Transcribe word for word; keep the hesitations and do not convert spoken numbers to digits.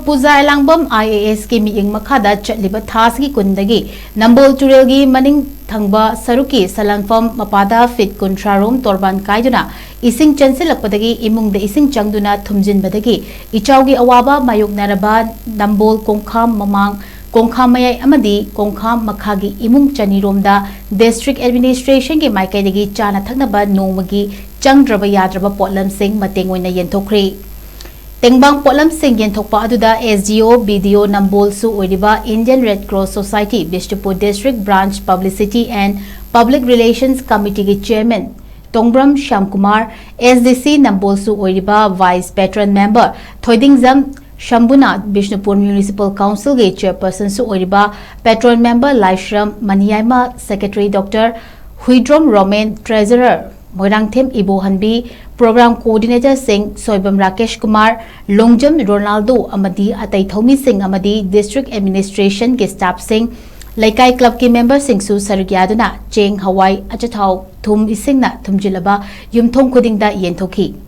Puja Elangbam I A ꯑꯦꯁꯀꯤ ꯃꯤꯠꯌꯦꯡ ꯃꯈꯥꯗ ꯆꯠꯂꯤꯕ ꯊꯥꯁꯤꯒꯤ ꯀꯨꯟꯗꯒꯤ ꯅꯝꯕꯣꯜ ꯇꯨꯔꯦꯜꯒꯤ ꯃꯅꯤꯡ ꯊꯪꯕ ꯁꯔꯨꯛꯀꯤ ꯁꯂꯥꯟꯐꯝ ꯃꯄꯥꯗ ꯐꯤꯠ ꯀꯨꯟꯊ꯭ꯔꯥ ꯔꯣꯝ ꯇꯣꯔꯕꯥꯟ ꯀꯥꯏꯗꯨꯅ ꯏꯁꯤꯡ ꯆꯦꯟꯁꯤꯜꯂꯛꯄꯗꯒꯤ ꯏꯃꯨꯡꯗ ꯏꯁꯤꯡ ꯆꯪꯗꯨꯅ ꯊꯨꯝꯖꯤꯟꯕꯗꯒꯤ ꯏꯆꯥꯎꯒꯤ ꯑꯋꯥꯕ ꯃꯥꯌꯣꯛꯅꯔꯕ ꯅꯝꯕꯣꯜ ꯀꯣꯡꯈꯥꯝ ꯃꯃꯥꯡ, ꯀꯣꯡꯈꯥꯝ ꯃꯌꯥꯏ ꯑꯃꯗꯤ ꯀꯣꯡꯈꯥꯝ ꯃꯈꯥꯒꯤ ꯏꯃꯨꯡ ꯆꯅꯤꯔꯣꯝꯗ ꯗꯤꯁꯇ꯭ꯔꯤꯛ ꯑꯦꯗꯃꯤꯅꯤꯁꯇ꯭ꯔꯦꯁꯟꯒꯤ ꯃꯥꯏꯀꯩꯗꯒꯤ ꯆꯥꯅ ꯊꯛꯅꯕ ꯅꯣꯡꯃꯒꯤ ꯆꯪꯗ꯭ꯔꯕ ꯌꯥꯗ꯭ꯔꯕ ꯄꯣꯠꯂꯝꯁꯤꯡ ꯃꯇꯦꯡ ꯑꯣꯏꯅ ꯌꯦꯟꯊꯣꯛꯈ꯭ꯔꯤ꯫ ꯇꯦꯡꯕꯥꯡ ꯄꯣꯠꯂꯝꯁꯤꯡ ꯌꯦꯟꯊꯣꯛꯄ ꯑꯗꯨꯗ S D O, B D O ꯅꯝꯕꯣꯜꯁꯨ ꯑꯣꯏꯔꯤꯕ Indian Red Cross Society Bishnupur District Branch Publicity and Public Relations Committeeꯒꯤ Chairman Tongbram Shyamkumar, S D C ꯅꯝꯕꯣꯜꯁꯨ ꯑꯣꯏꯔꯤꯕ Vice Patron Member ꯊꯣꯏꯗꯤꯡꯖꯝ ꯁꯝꯕꯨꯅꯥꯊ, Bishnupur Municipal Councilꯒꯤ Chairpersonꯁꯨ ꯑꯣꯏꯔꯤꯕ Patron Member ꯂꯥꯏꯁ꯭ꯔꯝ ꯃꯅꯤꯌꯥꯏꯃ, Secretary Doctor Huidrom Romen, Treasurer Moirangthem Ibohanbi, Program Coordinatorꯁꯤꯡ Soibam Rakesh Kumar, Longjam Ronaldo ꯑꯃꯗꯤ ꯑꯇꯩ ꯊꯧꯃꯤꯁꯤꯡ ꯑꯃꯗꯤ District Administrationꯒꯤ staffꯁꯤꯡ, ꯂꯩꯀꯥꯏ clubꯀꯤ memberꯁꯤꯡꯁꯨ ꯁꯔꯨꯛ ꯌꯥꯗꯨꯅ ꯆꯦꯡ, ꯍꯋꯥꯏ, ꯑꯆꯥꯊꯥꯎ, ꯊꯨꯝ, ꯏꯁꯤꯡꯅ ꯊꯨꯝꯖꯤꯜꯂꯕ ꯌꯨꯝꯊꯣꯡ ꯈꯨꯗꯤꯡꯗ ꯌꯦꯟꯊꯣꯛꯈꯤ꯫